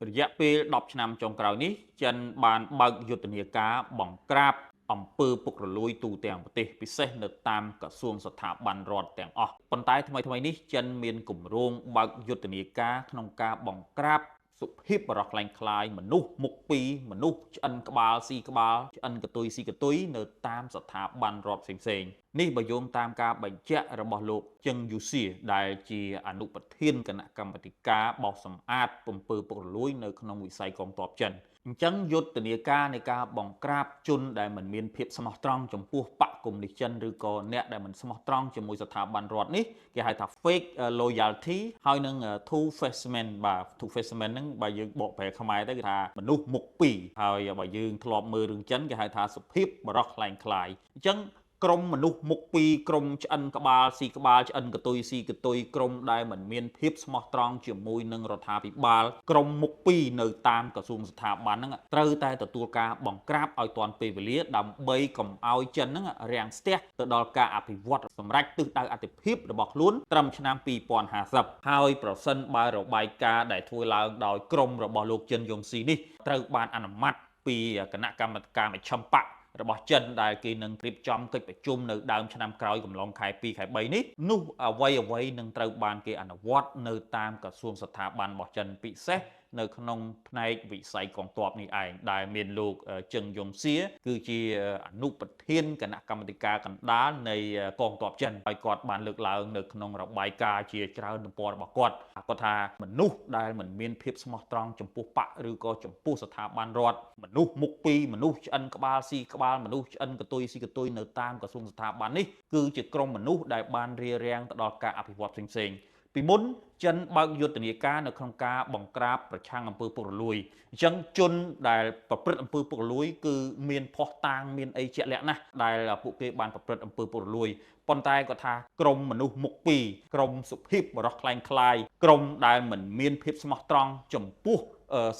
រយៈពេល10ឆ្នាំចុងក្រោយនេះចិនបានបើកយុទ្ធនាការបង្ក្រាបអំពើពុករលួយទូទាំងប្រទេសពិសេសនៅតាមក្រសួងស្ថាប័នរដ្ឋទាំងអស់ប៉ុន្តែថ្មីៗនេះចិនមានគម្រោងបើកយុទ្ធនាការក្នុងការបង្ក្រាបសុភាពបរោះក្លែងក្លាយមនុស្សមុខពីរមនុស្សឆ្អិនក្បាលស៊ីក្បាលឆ្អិនកតុយស៊ីកតុយនៅតាមស្ថាប័នរដ្ឋផ្សេងៗនេះបើយោងតាមការបញ្ជាក់របស់លោកជឹងយូសៀដែលជាអនុប្រធានគណៈកម្មាធិការបោសសម្អាតអំពើពុករលួយនៅក្នុងវិស័យកងទ័ពចិនអញ្ចឹងយុទ្ធនាការនៃការបង្ក្រាបជនដែលមិនមានភាពស្មោះត្រង់ចំពោះបក្សកុម្មុយនីសចិនឬក៏អ្នកដែលមិនស្មោះត្រង់ជាមួយស្ថាប័នរដ្ឋនេះគេហៅថា fake loyalty ហើយនឹង two face man បាទ two face man ហ្នឹងបើយើងបកប្រែខ្មែរទៅគេថាមនុស្សមុខពីរហើយបើយើងធ្លាប់មើលរឿងចិនគេហៅថាសុភាពបរោះក្លែងក្លាយអញ្ចឹងក្រុមមនុស្សមុខពីរក្រុមឆ្អិនក្បាលស៊ីក្បាលឆ្អិនកតុយស៊ីកតុយក្រុមដែលមិនមានភាពស្មោះត្រង់ជាមួយនឹងរដ្ឋាភិបាលក្រុមមុខពីរនៅតាមក្រសួងស្ថាប័នហ្នឹងត្រូវតែទទួលការបង្ក្រាបឲ្យទាន់ពេលវេលាដើម្បីកុំឲ្យចិនហ្នឹងរាំងស្ទះទៅដល់ការអភិវឌ្ឍសម្រាប់ទិសដៅអតិភិបរបស់ខ្លួនត្រឹមឆ្នាំ2050ហើយប្រសិនបើរបាយការណ៍ដែលធ្វើឡើងដោយក្រុមរបស់លោកចិនយងស៊ីនេះត្រូវបានអនុម័តពីគណៈកម្មការមជ្ឈិមបក្សរបស់ចិនដែលគេនឹងរៀបចំកិច្ចប្រជុំនៅដើមឆ្នាំក្រោយកំឡុងខែ2ខែ3នេះនោះអ្វីអ្វីនឹងត្រូវបានគេអនុវត្តនៅតាមក្រសួងស្ថាប័នរបស់ចិនពិសេសនៅក្នុងផ្នែកវិស័យកងទ័ពនេះឯងដែលមានលោកជឹងយងសៀគឺជាអនុប្រធានគណៈកម្មាធិការកណ្ដាលនៃកងទ័ពចិនហើយគាត់បានលើកឡើងនៅក្នុងរបាយការណ៍ជាច្រើនទំព័ររបស់គាត់គាត់ថាមនុស្សដែលមិនមានភាពស្មោះត្រង់ចំពោះបក្សឬក៏ចំពោះស្ថាប័នរដ្ឋមនុស្សមុខពីរមនុស្សឆ្អិនក្បាលស៊ីក្បាលមនុស្សឆ្អិនកតុយស៊ីកតុយនៅតាមក្រសួងស្ថាប័ននេះគឺជាក្រុមមនុស្សដែលបានរារាំងទៅដល់ការអភិវឌ្ឍផ្សេងៗពីមុនចិនបើកយុទ្ធនាការនៅក្នុងការបង្ក្រាបប្រឆាំងអំពើពុករលួយអញ្ចឹងជនដែលប្រព្រឹត្តអំពើពុករលួយគឺមានភស្តុតាងមានអីជាក់លាក់ណាស់ដែលពួកគេបានប្រព្រឹត្តអំពើពុករលួយប៉ុន្តែគាត់ថាក្រុមមនុស្សមុខពីរក្រុមសុភាពបរោះក្លែងក្លាយក្រុមដែលមិនមានភាពស្មោះត្រង់ចំពោះ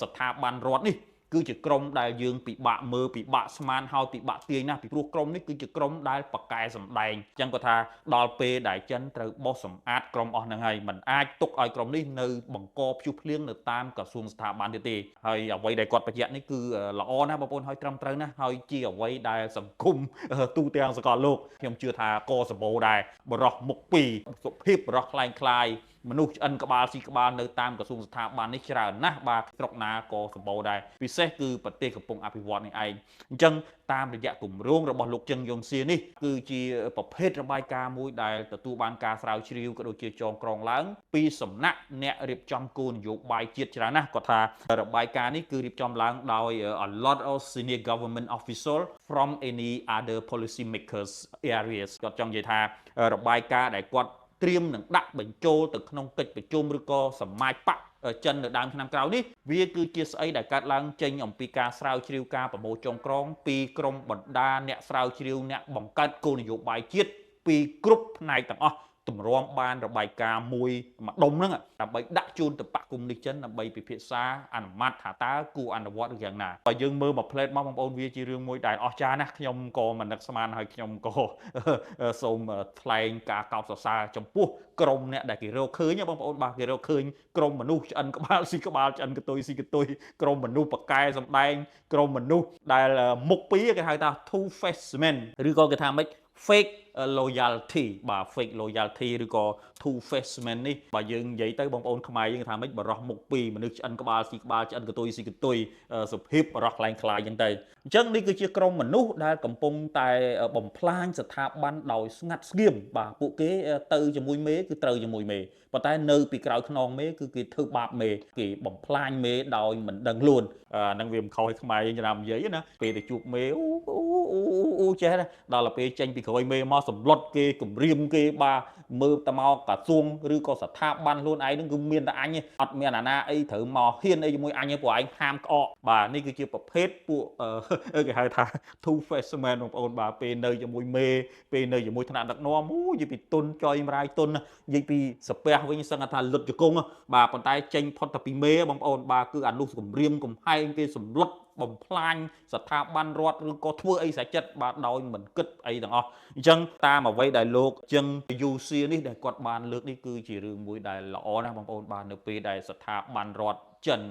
ស្ថាប័នរដ្ឋនេះគឺជាក្រុមដែលយើងពិបាកមើលពិបាកស្មានហើយពិបាកទាញណាស់ពីព្រោះក្រុមនេះគឺជាក្រុមដែលប្រកែសម្ដែងអញ្ចឹងគាត់ថាដល់ពេលដែលចិនត្រូវបោសសម្អាតក្រុមអស់ហ្នឹងហើយมันអាចទុកឲ្យក្រុមនេះនៅបង្កព្យុះភ្លៀងនៅតាមក្រសួងស្ថាប័នទៀតទេហើយអ្វីដែលគាត់បញ្ជាក់នេះគឺល្អណាស់បងប្អូនហើយត្រឹមត្រូវណាស់ហើយជាអ្វីដែលសង្គមទូទាំងសកលលោកខ្ញុំជឿថាកសម្បូរដែរបរោះមុខពីរសុភាពបរោះក្លែងក្លាយមនុស្សឆ្អិនក្បាលស៊ីក្បាលនៅតាមក្រសួងស្ថាប័ននេះច្រើនណាស់បាទស្រុកណាក៏សម្បូរដែរពិសេសគឺប្រទេសកំពុងអភិវឌ្ឍនេះឯងអញ្ចឹងតាមរយៈគម្រោងរបស់លោកជឹងយងសៀនេះគឺជាប្រភេទរបាយការណ៍មួយដែលទទួលបានការស្រាវជ្រាវក៏ដូចជាចងក្រងឡើងពីសំណាក់អ្នករៀបចំគោលនយោបាយជាតិច្រើនណាស់គាត់ថារបាយការណ៍នេះគឺរៀបចំឡើងដោយ a lot of senior government official from any other policy makers areas គាត់ចង់និយាយថារបាយការណ៍ដែលគាត់ត្រៀមនឹងដាក់បញ្ចូលទៅក្នុងកិច្ចប្រជុំឬក៏សមាជបក្សចិននៅដើមឆ្នាំក្រោយនេះវាគឺជាស្អីដែលកើតឡើងចេញអំពីការស្រាវជ្រាវការប្រមូលចងក្រងពីក្រមបណ្ដាអ្នកស្រាវជ្រាវអ្នកបង្កើតគោលនយោបាយជាតិពីគ្រប់ផ្នែកទាំងអស់ទម្រាំបានរបាយការណ៍មួយម្ដុំហ្នឹងដើម្បីដាក់ជូនទៅបក្សកុម្មុយនីសចិនដើម្បីពិភាក្សាអនុម័តថាតើគួរអនុវត្តឬយ៉ាងណាបើយើងមើលមួយផ្លេតមកបងប្អូនវាជារឿងមួយដែលអស្ចារ្យណាស់ខ្ញុំក៏មិននឹកស្មានហើយខ្ញុំក៏សូមថ្លែងការកោតសរសើរចំពោះក្រុមអ្នកដែលគេរកឃើញបងប្អូនបាទគេរកឃើញក្រុមមនុស្សឆ្អិនក្បាលស៊ីក្បាលឆ្អិនកតុយស៊ីកតុយក្រុមមនុស្សប្រកែសម្ដែងក្រុមមនុស្សដែលមុខពីរគេហៅថា two face man ឬក៏គេថាម៉េច fake loyalty បាទ fake loyalty ឬក៏ two face man នេះបើយើងនិយាយទៅបងប្អូនខ្មែរយើងថាម៉េចបរោះមុខពីរមនុស្សឆ្អិនក្បាលស៊ីក្បាលឆ្អិនកតុយស៊ីកតុយសុភាពបរោះក្លែងក្លាយចឹងទៅអញ្ចឹងនេះគឺជាក្រុមមនុស្សដែលកំពុងតែបំផ្លាញស្ថាប័នដោយស្ងាត់ស្ងៀមបាទពួកគេទៅជាមួយមេគឺត្រូវជាមួយមេប៉ុន្តែនៅពីក្រោយខ្នងមេគឺគេធ្វើបាបមេគេបំផ្លាញមេដោយមិនដឹងខ្លួនអាហ្នឹងវាមិនខុសឲ្យខ្មែរយើងចំនិយាយណាពេលទៅជួបមេអូអូអូអូចេះដល់ពេលចេញពីក្រោយមេមកសម្លុតគេគម្រាមគេបាទមើលតែមកក្រសួងឬក៏ស្ថាប័នខ្លួនឯងហ្នឹងគឺមានតែអញអត់មានអាណាអីត្រូវមកហ៊ានអីជាមួយអញទេព្រោះឯងហាមក្អកបាទនេះគឺជាប្រភេទពួកគេហៅថា two face man បងប្អូនបាទពេលនៅជាមួយមេពេលនៅជាមួយថ្នាក់ដឹកនាំអូនិយាយពីទុនចុយម្រាយទុននិយាយពីសាពះវិញសឹងថាលុតជង្គង់បាទប៉ុន្តែចេញផុតតែពីមេបងប្អូនបាទគឺអានោះគម្រាមកំហែងគេសម្លុតបំផ្លាញស្ថាប័នរដ្ឋឬក៏ធ្វើអីស្រេចចិត្តបាទដោយមិនគិតអីទាំងអស់អញ្ចឹងតាមអ្វីដែលលោកជឹងយូសៀនេះដែលគាត់បានលើកនេះគឺជារឿងមួយដែលល្អណាស់បងប្អូនបាទនៅពេលដែលស្ថាប័នរដ្ឋចិន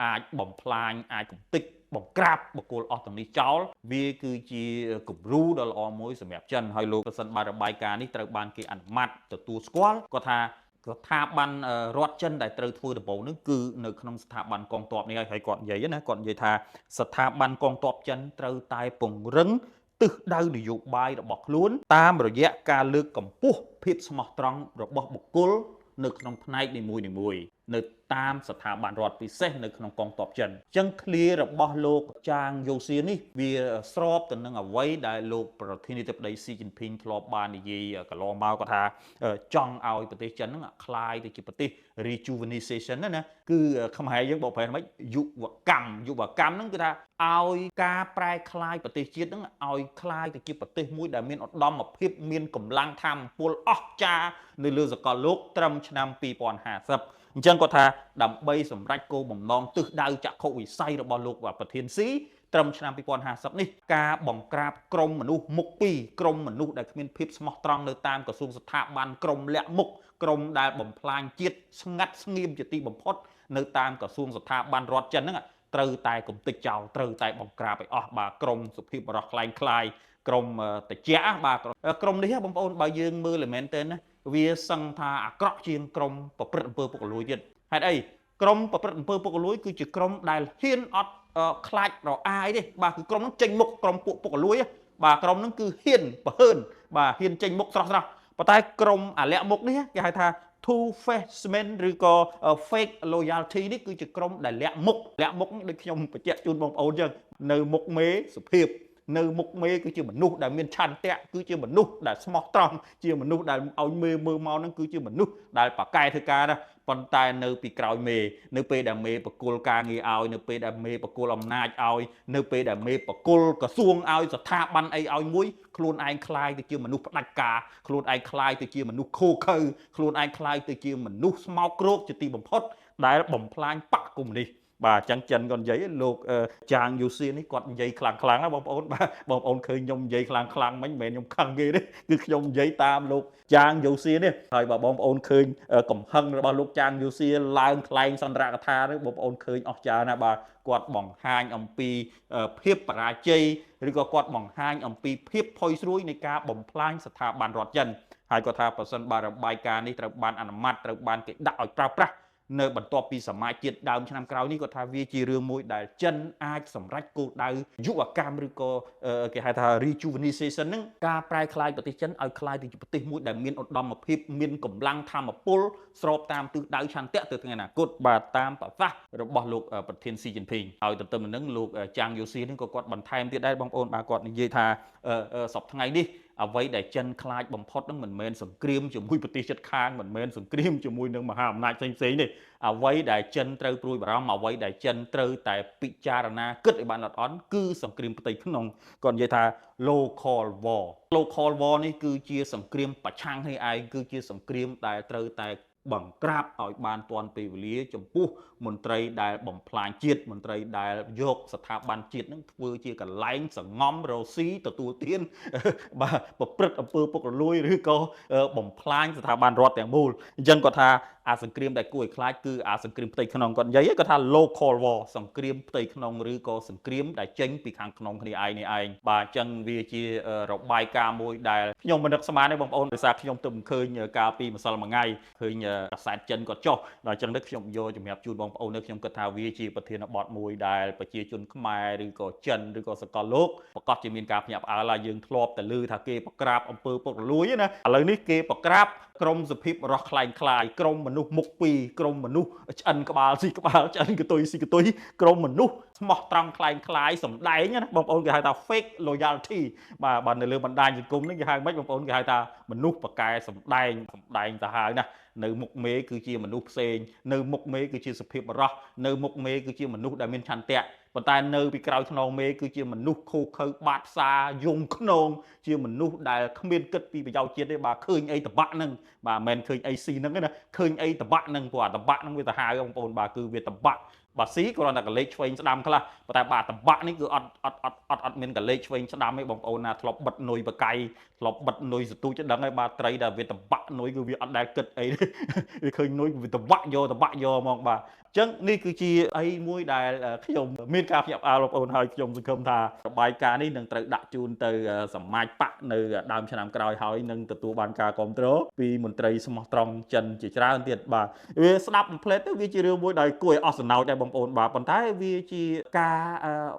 អាចបំផ្លាញអាចកំទេចបង្ក្រាបបុគ្គលអស់ទាំងនេះចោលវាគឺជាគំរូដ៏ល្អមួយសម្រាប់ចិនហើយលោកប្រសិនបើរបាយការណ៍នេះត្រូវបានគេអនុម័តទទួលស្គាល់គាត់ថាស្ថាប័នរដ្ឋចិនដែលត្រូវធ្វើដំបូងនឹងគឺនៅក្នុងស្ថាប័នកងទ័ពនេះហើយគាត់និយាយណាគាត់និយាយថាស្ថាប័នកងទ័ពចិនត្រូវតែពង្រឹងទិសដៅនយោបាយរបស់ខ្លួនតាមរយៈការលើកកម្ពស់ភាពស្មោះត្រង់របស់បុគ្គលនៅក្នុងផ្នែកនីមួយៗនៅតាមស្ថាប័នរដ្ឋពិសេសនៅក្នុងកងទ័ពចិនអញ្ចឹងឃ្លារបស់លោកចាងយូសៀនេះវាស្របទៅនឹងអ្វីដែលលោកប្រធានាធិបតីស៊ីជីនភីងធ្លាប់បាននិយាយកន្លងមកគាត់ថាចង់ឲ្យប្រទេសចិនហ្នឹងក្លាយទៅជាប្រទេស rejuvenation ណាគឺខ្មែរយើងបកប្រែមិនយុវកម្មយុវកម្មហ្នឹងគឺថាឲ្យការប្រែក្លាយប្រទេសជាតិហ្នឹងឲ្យក្លាយទៅជាប្រទេសមួយដែលមានឧត្តមភាពមានកម្លាំងថាមពលអស្ចារ្យនៅលើសកលលោកត្រឹមឆ្នាំ2050អញ្ចឹងគាត់ថាដើម្បីសម្រេចគោលបំណងទិសដៅចក្ខុវិស័យរបស់លោកប្រធានស៊ីត្រឹមឆ្នាំ2050នេះការបង្ក្រាបក្រុមមនុស្សមុខពីរក្រុមមនុស្សដែលគ្មានភាពស្មោះត្រង់នៅតាមក្រសួងស្ថាប័នក្រុមលាក់មុខក្រុមដែលបំផ្លាញជាតិស្ងាត់ស្ងៀមជាទីបំផុតនៅតាមក្រសួងស្ថាប័នរដ្ឋចិនហ្នឹងត្រូវតែកំទេចចោលត្រូវតែបង្ក្រាបឲ្យអស់បាទក្រុមសុភាពបរោះក្លែងក្លាយក្រុមតិចបាទក្រុមនេះបងប្អូនបើយើងមើលមែនទែនណាវាសឹងថាអាក្រក់ជាងក្រុមប្រព្រឹត្តអំពើពុករលួយទៀតហេតុអីក្រុមប្រព្រឹត្តអំពើពុករលួយគឺជាក្រុមដែលហ៊ានអត់ខ្លាចរអាយទេបាទគឺក្រុមហ្នឹងចេញមុខក្រុមពួកពុករលួយបាទក្រុមហ្នឹងគឺហ៊ានប្រហើនបាទហ៊ានចេញមុខស្រស់ស្រស់ប៉ុន្តែក្រុមអាលាក់មុខនេះគេហៅថា two face men ឬក៏ fake loyalty នេះគឺជាក្រុមដែលលាក់មុខលាក់មុខដូចខ្ញុំបញ្ជាក់ជូនបងប្អូនចឹងនៅមុខមេសុភាពនៅមុខមេគឺជាមនុស្សដែលមានឆន្ទៈគឺជាមនុស្សដែលស្មោះត្រង់ជាមនុស្សដែលឲ្យមេមើលមកហ្នឹងគឺជាមនុស្សដែលប៉ាកែធ្វើការណាប៉ុន្តែនៅពីក្រោយមេនៅពេលដែលមេបកគលការងារឲ្យនៅពេលដែលមេបកគលអំណាចឲ្យនៅពេលដែលមេបកគលក្រសួងឲ្យស្ថាប័នអីឲ្យមួយខ្លួនឯងคล้ายទៅជាមនុស្សផ្ដាច់ការខ្លួនឯងคล้ายទៅជាមនុស្សឃោឃៅខ្លួនឯងคล้ายទៅជាមនុស្សស្មោកគ្រោកជាទីបំផុតដែលបំផ្លាញបក្សកុម្មុយនីសបាទអញ្ចឹងចិនគាត់និយាយលោកចាងយូសៀនេះគាត់និយាយខ្លាំងខ្លាំងណាបងប្អូនបាទបងប្អូនឃើញខ្ញុំនិយាយខ្លាំងខ្លាំងមិញមិនមែនខ្ញុំខឹងគេទេគឺខ្ញុំនិយាយតាមលោកចាងយូសៀនេះហើយបើបងប្អូនឃើញកំហឹងរបស់លោកចាងយូសៀឡើងថ្លែងសន្ទរកថានេះបងប្អូនឃើញអស្ចារ្យណាស់បាទគាត់បង្ហាញអំពីភាពបរាជ័យឬក៏គាត់បង្ហាញអំពីភាពផុយស្រួយនៃការបំផ្លាញស្ថាប័នរដ្ឋចិនហើយគាត់ថាប្រសិនបើរបាយការណ៍នេះត្រូវបានអនុម័តត្រូវបានគេដាក់ឲ្យប្រើប្រាស់នៅបន្ទាប់ពីសមាជជាតិដើមឆ្នាំក្រោយនេះគាត់ថាវាជារឿងមួយដែលចិនអាចសម្រេចគោលដៅយុវកម្មឬក៏គេហៅថា rejuvenation ហ្នឹងការប្រែក្លាយប្រទេសចិនឲ្យក្លាយទៅជាប្រទេសមួយដែលមានឧត្តមភាពមានកម្លាំងធម្មពលស្របតាមទិសដៅឆន្ទៈទៅថ្ងៃអនាគតបាទតាមប្រសាសន៍របស់លោកប្រធានស៊ីជីនភីងហើយទន្ទឹមនឹងលោកចាងយូស៊ីនេះក៏គាត់បន្ថែមទៀតដែរបងប្អូនបាទគាត់និយាយថាសប្តាហ៍ថ្ងៃនេះអ្វីដែលចិនខ្លាចបំផុតហ្នឹងមិនមែនសង្គ្រាមជាមួយប្រទេសជិតខាងមិនមែនសង្គ្រាមជាមួយនឹងមហាអំណាចផ្សេងៗទេអ្វីដែលចិនត្រូវព្រួយបារម្ភអ្វីដែលចិនត្រូវតែពិចារណាគិតឲ្យបានល្អិតអន់គឺសង្គ្រាមផ្ទៃក្នុងគាត់និយាយថា local war local war នេះគឺជាសង្គ្រាមប្រឆាំងគ្នាឯងគឺជាសង្គ្រាមដែលត្រូវតែបង្ក្រាបឲ្យបានទាន់ពេលវេលាចំពោះមន្ត្រីដែលបំផ្លាញជាតិមន្ត្រីដែលយកស្ថាប័នជាតិនឹងធ្វើជាកន្លែងសងំរស៊ីទទួលទានបាទប្រព្រឹត្តអំពើពុករលួយឬក៏បំផ្លាញស្ថាប័នរដ្ឋទាំងមូលអញ្ចឹងគាត់ថាអាសង្គ្រាមដែលគួរឲ្យខ្លាចគឺអាសង្គ្រាមផ្ទៃក្នុងគាត់និយាយគាត់ថា local war សង្គ្រាមផ្ទៃក្នុងឬក៏សង្គ្រាមដែលចេញពីខាងក្នុងគ្នាឯងនេះឯងបាទអញ្ចឹងវាជារបាយការណ៍មួយដែលខ្ញុំមិននឹកស្មានទេបងប្អូនដោយសារខ្ញុំទើបឃើញកាលពីម្សិលមួយថ្ងៃឃើញកាសែតចិនគាត់ចុះដល់អញ្ចឹងទៅខ្ញុំយកជំរាបជូនបងប្អូននៅខ្ញុំគិតថាវាជាប្រធានបទមួយដែលប្រជាជនខ្មែរឬក៏ចិនឬក៏សកលលោកប្រកាសជាមានការភ្ញាក់ផ្អើលហើយយើងធ្លាប់តែឮថាគេប្រក្រាបអំពើពុករលួយណាឥឡូវនេះគេប្រក្រាបក្រុមសុភាពរស់ក្លែងក្លាយក្រុមមនុស្សមុខពីរក្រុមមនុស្សឆ្អិនក្បាលស៊ីក្បាលឆ្អិនកតុយស៊ីកតុយក្រុមមនុស្សស្មោះត្រង់ក្លែងក្លាយសំដែងណាបងប្អូនគេហៅថា fake loyalty បាទបាទនៅលើបណ្ដាញសង្គមនេះគេហៅម៉េចបងប្អូនគេហៅថាមនុស្សប្រកែសំដែងសំដែងទៅហើយណានៅមុខមេគឺជាមនុស្សផ្សេងនៅមុខមេគឺជាសុភាពបរោះនៅមុខមេគឺជាមនុស្សដែលមានឆន្ទៈប៉ុន្តែនៅពីក្រោយខ្នងមេគឺជាមនុស្សខូខើបាតផ្សារយងខ្នងជាមនុស្សដែលគ្មានគិតពីប្រយោជន៍ជាតិទេបាទឃើញអីតបាក់ហ្នឹងបាទមិនមែនឃើញអីស៊ីហ្នឹងទេណាឃើញអីតបាក់ហ្នឹងព្រោះអាតបាក់ហ្នឹងវាទៅហៅបងប្អូនបាទគឺវាតបាក់ បាទស៊ីគ្រាន់តែកលេចឆ្វេងស្ដាំខ្លះប៉ុន្តែបាទតបាក់នេះគឺអត់អត់អត់អត់អត់មានកលេចឆ្វេងស្ដាំទេបងប្អូនណាធ្លាប់បិទនុយបកៃធ្លាប់បិទនុយសទូចដឹងហើយបាទត្រីដែលវាតបាក់នុយគឺវាអត់ដែលគិតអីទេវាឃើញនុយវាតបាក់យកតបាក់យកហ្មងបាទអញ្ចឹងនេះគឺជាអីមួយដែលខ្ញុំមានការភ្ញាក់ផ្អើលបងប្អូនហើយខ្ញុំសង្ឃឹមថារបាយការណ៍នេះនឹងត្រូវដាក់ជូនទៅសមាជបកនៅដើមឆ្នាំក្រោយហើយនឹងទទួលបានការគ្រប់គ្រងពីមន្ត្រីស្មោះត្រង់ចិនជាច្រើនទៀតបាទវាស្ដាប់បំផ្លែតទៅវាជារឿងមួយដែលគួរឲ្យអស់សំណោចដែរបងប្អូនបាទប៉ុន្តែវាជាការ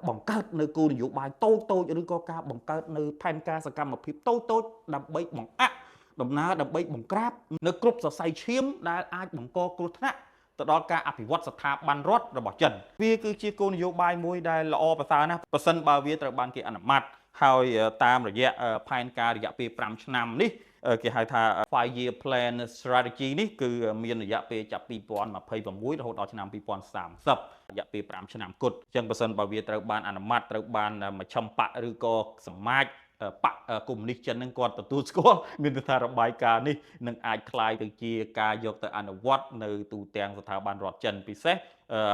បង្កើតនៅគោលនយោបាយតូចតូចឬក៏ការបង្កើតនៅផែនការសកម្មភាពតូចតូចដើម្បីបង្អាក់ដំណើរដើម្បីបង្ក្រាបនៅគ្រប់សរសៃឈាមដែលអាចបង្កគ្រោះថ្នាក់ទៅដល់ការអភិវឌ្ឍស្ថាប័នរដ្ឋរបស់ចិនវាគឺជាគោលនយោបាយមួយដែលល្អប្រសើរណាស់ប្រសិនបើវាត្រូវបានគេអនុម័តហើយតាមរយៈផែនការរយៈពេល5ឆ្នាំនេះគេហៅថា 5 year plan strategy នេះគឺមានរយៈពេលចាប់2026រហូតដល់ឆ្នាំ2030រយៈពេល5ឆ្នាំគត់អញ្ចឹងប្រសិនបើវាត្រូវបានអនុម័តត្រូវបានមជ្ឈិមបកឬក៏សមាជបកកុម្មុយនីសចិននឹងគាត់ទទួលស្គាល់មានន័យថារបាយការណ៍នេះនឹងអាចក្លាយទៅជាការយកទៅអនុវត្តនៅទូទាំងស្ថាប័នរដ្ឋចិនពិសេស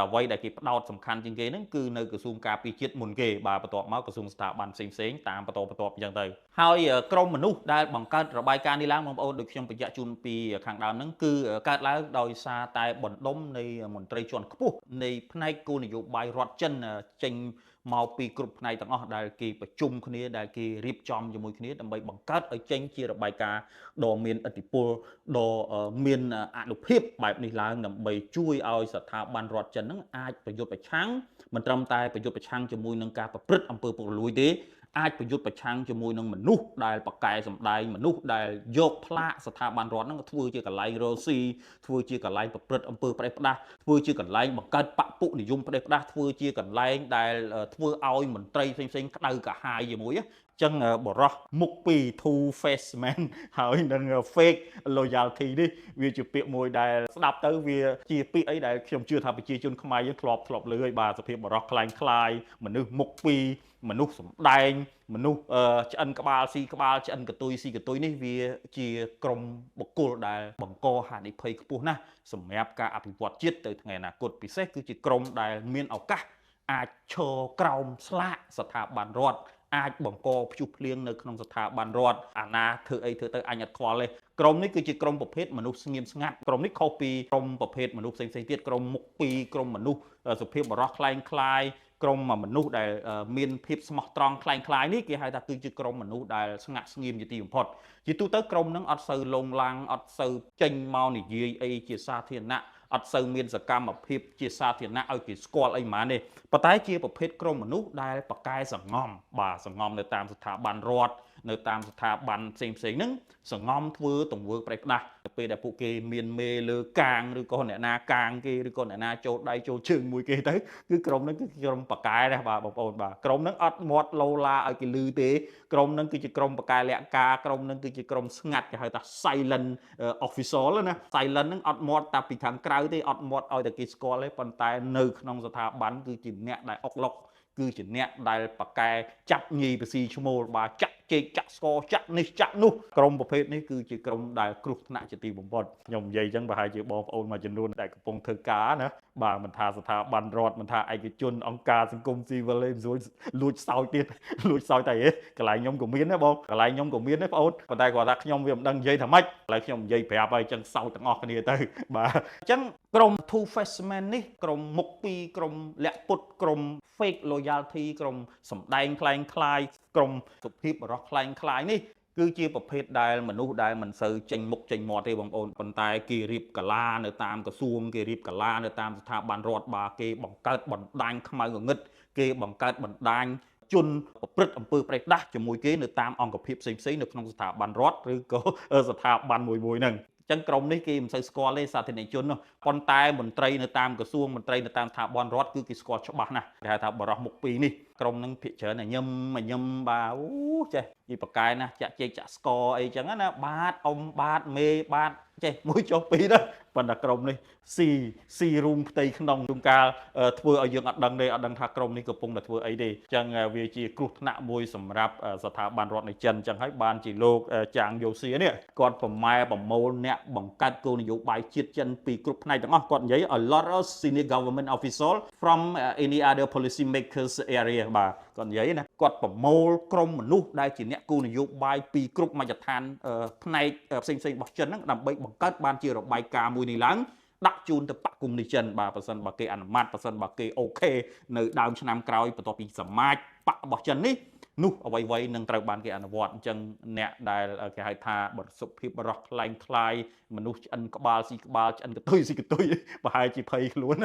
អ្វីដែលគេផ្ដោតសំខាន់ជាងគេហ្នឹងគឺនៅក្រសួងការពារជាតិមុនគេបាទបន្ទាប់មកក្រសួងស្ថាប័នផ្សេងផ្សេងតាមបន្តបន្ទាប់អញ្ចឹងទៅហើយក្រុមមនុស្សដែលបង្កើតរបាយការណ៍នេះឡើងបងប្អូនដូចខ្ញុំបញ្ជាក់ជូនពីខាងដើមហ្នឹងគឺកើតឡើងដោយសារតែបណ្ដុំនៃមន្ត្រីជាន់ខ្ពស់នៃផ្នែកគោលនយោបាយរដ្ឋចិនចេញមកពីគ្រប់ផ្នែកទាំងអស់ដែលគេប្រជុំគ្នាដែលគេរៀបចំជាមួយគ្នាដើម្បីបង្កើតឲ្យចេញជារបាយការណ៍ដ៏មានឥទ្ធិពលដ៏មានអានុភាពបែបនេះឡើងដើម្បីជួយឲ្យស្ថាប័នរដ្ឋចិនហ្នឹងអាចប្រយុទ្ធប្រឆាំងមិនត្រឹមតែប្រយុទ្ធប្រឆាំងជាមួយនឹងការប្រព្រឹត្តអំពើពុករលួយទេអាចប្រយុទ្ធប្រឆាំងជាមួយនឹងមនុស្សដែលប្រកែសម្ដែងមនុស្សដែលយកផ្លាកស្ថាប័នរដ្ឋហ្នឹងធ្វើជាកន្លែងរកស៊ីធ្វើជាកន្លែងប្រព្រឹត្តអំពើផ្ដេសផ្ដាសធ្វើជាកន្លែងបង្កើតបពុនិយមផ្ដេសផ្ដាសធ្វើជាកន្លែងដែលធ្វើឲ្យមន្ត្រីផ្សេងៗក្តៅក្រហាយជាមួយចឹងបរោះមុខពីរ two face man ហើយនឹង fake loyalty នេះវាជាពាក្យមួយដែលស្ដាប់ទៅវាជាពាក្យអីដែលខ្ញុំជឿថាប្រជាជនខ្មែរយើងធ្លាប់ឮហើយបាទសភាពបរោះคล้ายคล้ายមនុស្សមុខពីរមនុស្សសំដែងមនុស្សឆ្អិនក្បាលស៊ីក្បាលឆ្អិនកតុយស៊ីកតុយនេះវាជាក្រុមបុគ្គលដែលបង្កហានិភ័យខ្ពស់ណាស់សម្រាប់ការអភិវឌ្ឍជាតិទៅថ្ងៃអនាគតពិសេសគឺជាក្រុមដែលមានឱកាសអាចឈរក្រោមស្លាកស្ថាប័នរដ្ឋអាចបង្កព្យុះភ្លៀងនៅក្នុងស្ថាប័នរដ្ឋអាណាធ្វើអីធ្វើទៅអញអត់ខ្វល់ទេក្រុមនេះគឺជាក្រុមប្រភេទមនុស្សស្ងៀមស្ងាត់ក្រុមនេះខុសពីក្រុមប្រភេទមនុស្សផ្សេងៗទៀតក្រុមមុខពីរក្រុមមនុស្សសុភាពបរោះคล้ายคล้ายក្រុមមនុស្សដែលមានភាពស្មោះត្រង់คล้ายคล้ายនេះគេហៅថាគឺជាក្រុមមនុស្សដែលស្ងាត់ស្ងៀមជាទីបំផុតជាទូទៅក្រុមហ្នឹងអត់សូវលងឡាំងអត់សូវចេញមកនិយាយអីជាសាធារណៈអត់សូវមានសកម្មភាពជាសាធារណៈឲ្យគេស្គាល់អីហ្មងទេប៉ុន្តែជាប្រភេទក្រុមមនុស្សដែលប្រកែសងំបាទសងំនៅតាមស្ថាប័នរដ្ឋនៅតាមស្ថាប័នផ្សេងផ្សេងហ្នឹងសងំធ្វើទង្វើប្រេះផ្ដាស់ទៅពេលដែលពួកគេមានមេលើកាងឬក៏អ្នកណាកាងគេឬក៏អ្នកណាចូលដៃចូលជើងមួយគេទៅគឺក្រុមហ្នឹងគឺក្រុមប្រកែដែរបាទបងប្អូនបាទក្រុមហ្នឹងអត់មាត់ឡូឡាឲ្យគេលឺទេក្រុមហ្នឹងគឺជាក្រុមប្រកែលក្ខការក្រុមហ្នឹងគឺជាក្រុមស្ងាត់គេហៅថា silent official ណា silent ហ្នឹងអត់មាត់តែពីខាងក្រៅទេអត់មាត់ឲ្យតែគេស្គាល់ទេប៉ុន្តែនៅក្នុងស្ថាប័នគឺជាអ្នកដែលអុកឡុកគឺជាអ្នកដែលប្រកែចាប់ញីបស៊ីឈ្មោលបាទចាក់ជែកចាក់ស្ករចាក់នេះចាក់នោះក្រុមប្រភេទនេះគឺជាក្រុមដែលគ្រោះថ្នាក់ជាទីបំផុតខ្ញុំនិយាយចឹងប្រហែលជាបងប្អូនមួយចំនួនដែលកំពុងធ្វើការណាបាទមិនថាស្ថាប័នរដ្ឋមិនថាឯកជនអង្គការសង្គមស៊ីវិលទេមិនស្រួលលួចសោចទៀតលួចសោចតែអីកន្លែងខ្ញុំក៏មានដែរបងកន្លែងខ្ញុំក៏មានដែរបងអូនប៉ុន្តែគាត់ថាខ្ញុំវាមិនដឹងនិយាយថាម៉េចឥឡូវខ្ញុំនិយាយប្រាប់ហើយចឹងសោចទាំងអស់គ្នាទៅបាទអញ្ចឹងក្រុម two face man នេះក្រុមមុខពីរក្រុមលាក់ពុតក្រុម fake loyalty ក្រុមសម្ដែងคล้ายคล้ายក្រុមសុភាពបរោះคล้ายคล้ายនេះគឺជាប្រភេទដែលមនុស្សដែលមិនសូវចេញមុខចេញមាត់ទេបងប្អូនប៉ុន្តែគេរៀបកាឡានៅតាមក្រសួងគេរៀបកាឡានៅតាមស្ថាប័នរដ្ឋបាទគេបង្កើតបណ្ដាញខ្មៅងងឹតគេបង្កើតបណ្ដាញជនប្រព្រឹត្តអំពើប្រេះដាស់ជាមួយគេនៅតាមអង្គភាពផ្សេងៗនៅក្នុងស្ថាប័នរដ្ឋឬក៏ស្ថាប័នមួយៗហ្នឹងចឹងក្រុមនេះគេមិនសូវស្គាល់ទេសាធារណជននោះប៉ុន្តែមន្ត្រីនៅតាមក្រសួងមន្ត្រីនៅតាមស្ថាប័នរដ្ឋគឺគេស្គាល់ច្បាស់ណាស់គេហៅថាបរោះមុខពីរនេះក្រុមហ្នឹងភាគច្រើនញឹមញឹមបាទអូចេះ និយាយប្រកែណាចាក់ជែកចាក់ស្កអីចឹងណាបាទអ៊ំបាទមេបាទចេះមួយចុះពីរទៅប៉ុន្តែក្រុមនេះស៊ីស៊ីរូងផ្ទៃក្នុងជួនកាលធ្វើឲ្យយើងអត់ដឹងទេអត់ដឹងថាក្រុមនេះកំពុងតែធ្វើអីទេអញ្ចឹងវាជាគ្រោះថ្នាក់មួយសម្រាប់ស្ថាប័នរដ្ឋនៃចិនអញ្ចឹងហើយបានជាលោកចាងយូសៀនេះគាត់ប្រម៉ែប្រមូលអ្នកបង្កើតគោលនយោបាយជាតិចិនពីគ្រប់ផ្នែកទាំងអស់គាត់និយាយ a lot of senior government official from any other policy makers area បាទគាត់និយាយណាគាត់ប្រមូលក្រុមមនុស្សដែលជាអ្នកគោលនយោបាយពីគ្រប់មជ្ឈដ្ឋានផ្នែកផ្សេងៗរបស់ចិនហ្នឹងដើម្បីបង្កើតបានជារបាយការណ៍មួយនេះឡើងដាក់ជូនទៅបក្សកុម្មុយនីសចិនបាទប្រសិនបើគេអនុម័តប្រសិនបើគេ OK នៅដើមឆ្នាំក្រោយបន្ទាប់ពីសមាជបក្សរបស់ចិននេះនោះអ្វីៗនឹងត្រូវបានគេអនុវត្តអញ្ចឹងអ្នកដែលគេហៅថាបរិសុទ្ធភាពបរោះខ្លែងខ្លាយមនុស្សឆ្អិនក្បាលស៊ីក្បាលឆ្អិនកតុយស៊ីកតុយប្រហែលជាភ័យខ្លួន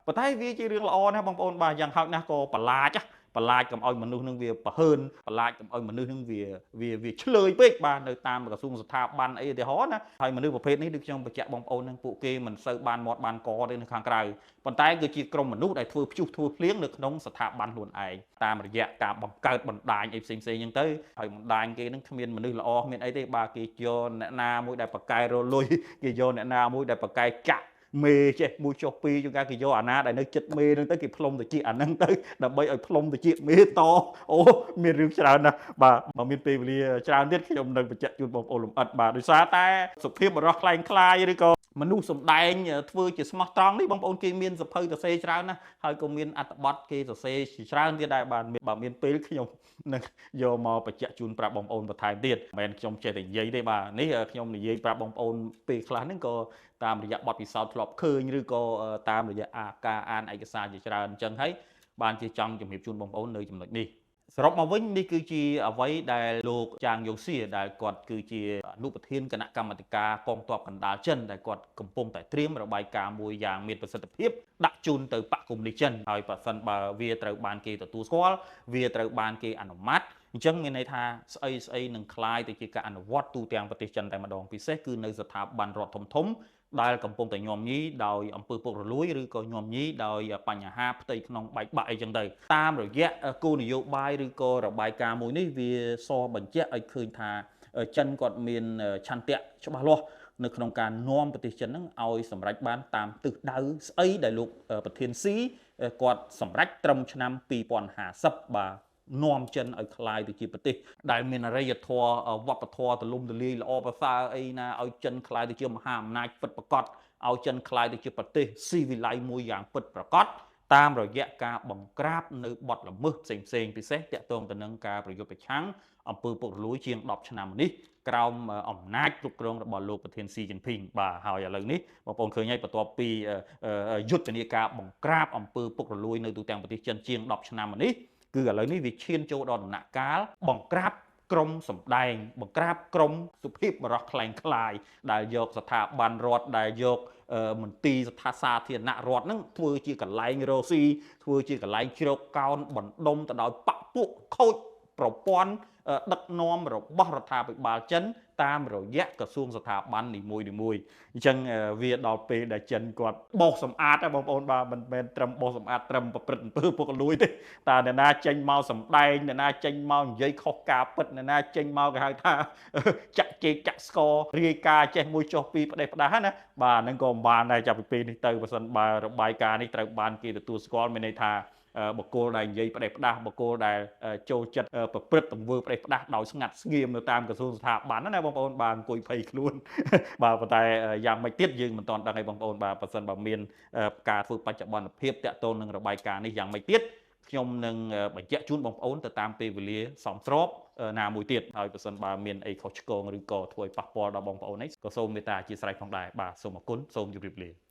ប៉ុន្តែវាជារឿងល្អណាស់បងប្អូនបាទយ៉ាងហោចណាស់ក៏បន្លាចបន្លាចកុំឲ្យមនុស្សនឹងវាប្រហើនបន្លាចកុំឲ្យមនុស្សនឹងវាវាវាឆ្លើយពេកបាទនៅតាមក្រសួងស្ថាប័នអីឧទាហរណ៍ណាហើយមនុស្សប្រភេទនេះដូចខ្ញុំបញ្ជាក់បងប្អូននឹងពួកគេមិនសូវបានមាត់បានកទេនៅខាងក្រៅប៉ុន្តែគឺជាក្រុមមនុស្សដែលធ្វើព្យុះធ្វើភ្លៀងនៅក្នុងស្ថាប័នខ្លួនឯងតាមរយៈការបង្កើតបណ្ដាញអីផ្សេងៗហ្នឹងទៅហើយបណ្ដាញគេនឹងគ្មានមនុស្សល្អគ្មានអីទេបាទគេយកអ្នកណាមួយដែលប្រកែរលុយគេយកអ្នកណាមួយដែលប្រកែចាក់មេចេះមួយចុះពីរជួនកាលគេយកអាណាដែលនៅចិត្តមេហ្នឹងទៅគេផ្លុំទៅជាអាហ្នឹងទៅដើម្បីឲ្យផ្លុំទៅជាមេតអូមានរឿងច្រើនណាស់បាទបើមានពេលវេលាច្រើនទៀតខ្ញុំនឹងបញ្ជាក់ជូនបងប្អូនលម្អិតបាទដោយសារតែសុភាពបរោះខ្លែងខ្លាយឬក៏មនុស្សសំដែងធ្វើជាស្មោះត្រង់នេះបងប្អូនគេមានសភៅសរសេរច្រើនណាស់ហើយក៏មានអត្ថបទគេសរសេរជាច្រើនទៀតដែរបាទបើមានពេលខ្ញុំនឹងយកមកបញ្ជាក់ជូនប្រាប់បងប្អូនបន្ថែមទៀតមិនមែនខ្ញុំចេះតែនិយាយទេបាទនេះខ្ញុំនិយាយប្រាប់បងប្អូនពេលខ្លះហ្នឹងក៏តាមរយៈបទពិសោធន៍ធ្លាប់ឃើញឬក៏តាមរយៈការអានឯកសារជាច្រើនអញ្ចឹងហើយបានជាចង់ជំរាបជូនបងប្អូននៅចំណុចនេះសរុបមកវិញនេះគឺជាអ្វីដែលលោកចាងយូសៀដែលគាត់គឺជាអនុប្រធានគណៈកម្មាធិការកងទ័ពកណ្ដាលចិនដែលគាត់កំពុងតែត្រៀមរបាយការណ៍មួយយ៉ាងមានប្រសិទ្ធភាពដាក់ជូនទៅបក្សកុម្មុយនីសចិនហើយប្រសិនបើវាត្រូវបានគេទទួលស្គាល់វាត្រូវបានគេអនុម័តអញ្ចឹងមានន័យថាស្អីស្អីនឹងคล้ายទៅជាការអនុវត្តទូទាំងប្រទេសចិនតែម្ដងពិសេសគឺនៅស្ថាប័នរដ្ឋធំធំដែលកំពុងតែញោមញីដោយអំពើពុករលួយឬក៏ញោមញីដោយបញ្ហាផ្ទៃក្នុងបែកបាក់អីចឹងទៅតាមរយៈគោលនយោបាយឬក៏របាយការណ៍មួយនេះវាសបញ្ជាក់ឲ្យឃើញថាចិនគាត់មានឆន្ទៈច្បាស់លាស់នៅក្នុងការនាំប្រទេសចិនហ្នឹងឲ្យសម្រេចបានតាមទិសដៅស្អីដែលលោកប្រធានស៊ីគាត់សម្រេចត្រឹមឆ្នាំ2050បាទនាំចិនឲ្យคล้ายទៅជាប្រទេសដែលមានអរិយធម៌វប្បធម៌ទូលំទូលាយល្អប្រសើរអីណាឲ្យចិនคล้ายទៅជាមហាអំណាចពិតប្រាកដឲ្យចិនคล้ายទៅជាប្រទេសស៊ីវិល័យមួយយ៉ាងពិតប្រាកដតាមរយៈការបង្ក្រាបនៅបទល្មើសផ្សេងផ្សេងពិសេសតាក់ទងទៅនឹងការប្រយុទ្ធប្រឆាំងអំពើពុករលួយជាង10ឆ្នាំនេះក្រោមអំណាចគ្រប់គ្រងរបស់លោកប្រធានស៊ីជីនភីងបាទហើយឥឡូវនេះបងប្អូនឃើញហើយបន្ទាប់ពីយុទ្ធនាការបង្ក្រាបអំពើពុករលួយនៅទូទាំងប្រទេសចិនជាង10ឆ្នាំនេះគឺឥឡូវនេះវាឈានចូលដល់ដំណាក់កាលបង្ក្រាបក្រុមសម្ដែងបង្ក្រាបក្រុមសុភាពបរោះខ្លែងខ្លាយដែលយកស្ថាប័នរដ្ឋដែលយកមន្ទីរស្ថាសាធារណរដ្ឋហ្នឹងធ្វើជាកន្លែងរកស៊ីធ្វើជាកន្លែងជ្រកកោនបណ្ដុំទៅដោយបពពួកខូចប្រព័ន្ធដឹកនាំរបស់រដ្ឋាភិបាលចិនតាមរយៈក្រសួងស្ថាប័ននីមួយៗអញ្ចឹងវាដល់ពេលដែលចិនគាត់បោសសម្អាតបងប្អូនបាទមិនមែនត្រឹមបោសសម្អាតត្រឹមប្រព្រឹត្តអំពើពុករលួយទេតើអ្នកណាចេញមកសម្ដែងអ្នកណាចេញមកនិយាយខុសការពិតអ្នកណាចេញមកគេហៅថាចាក់ជែកចាក់ស្កររាយការណ៍ចេះមួយចុះពីផ្ដេសផ្ដាសណាបាទហ្នឹងក៏មិនបានដែរចាប់ពីពេលនេះទៅបើសិនបើរបាយការណ៍នេះត្រូវបានគេទទួលស្គាល់មានន័យថាបុគ្គលដែលនិយាយផ្ដេសផ្ដាសបុគ្គលដែលចូលចិត្តប្រព្រឹត្តទង្វើផ្ដេសផ្ដាសដោយស្ងាត់ស្ងៀមនៅតាមក្រសួងស្ថាប័នណាបងប្អូនបាទអង្គុយភ័យខ្លួនបាទប៉ុន្តែយ៉ាងម៉េចទៀតយើងមិនទាន់ដឹងឯងបងប្អូនបាទបើសិនបើមានការធ្វើបច្ចុប្បន្នភាពតាក់ទងនឹងរបាយការណ៍នេះយ៉ាងម៉េចទៀតខ្ញុំនឹងបញ្ជាក់ជូនបងប្អូនទៅតាមពេលវេលាសមស្របណាមួយទៀតហើយបើសិនបើមានអីខុសឆ្គងឬក៏ធ្វើឲ្យប៉ះពាល់ដល់បងប្អូននេះក៏សូមមេត្តាអធ្យាស្រ័យផងដែរបាទសូមអរគុណសូមជម្រាបលា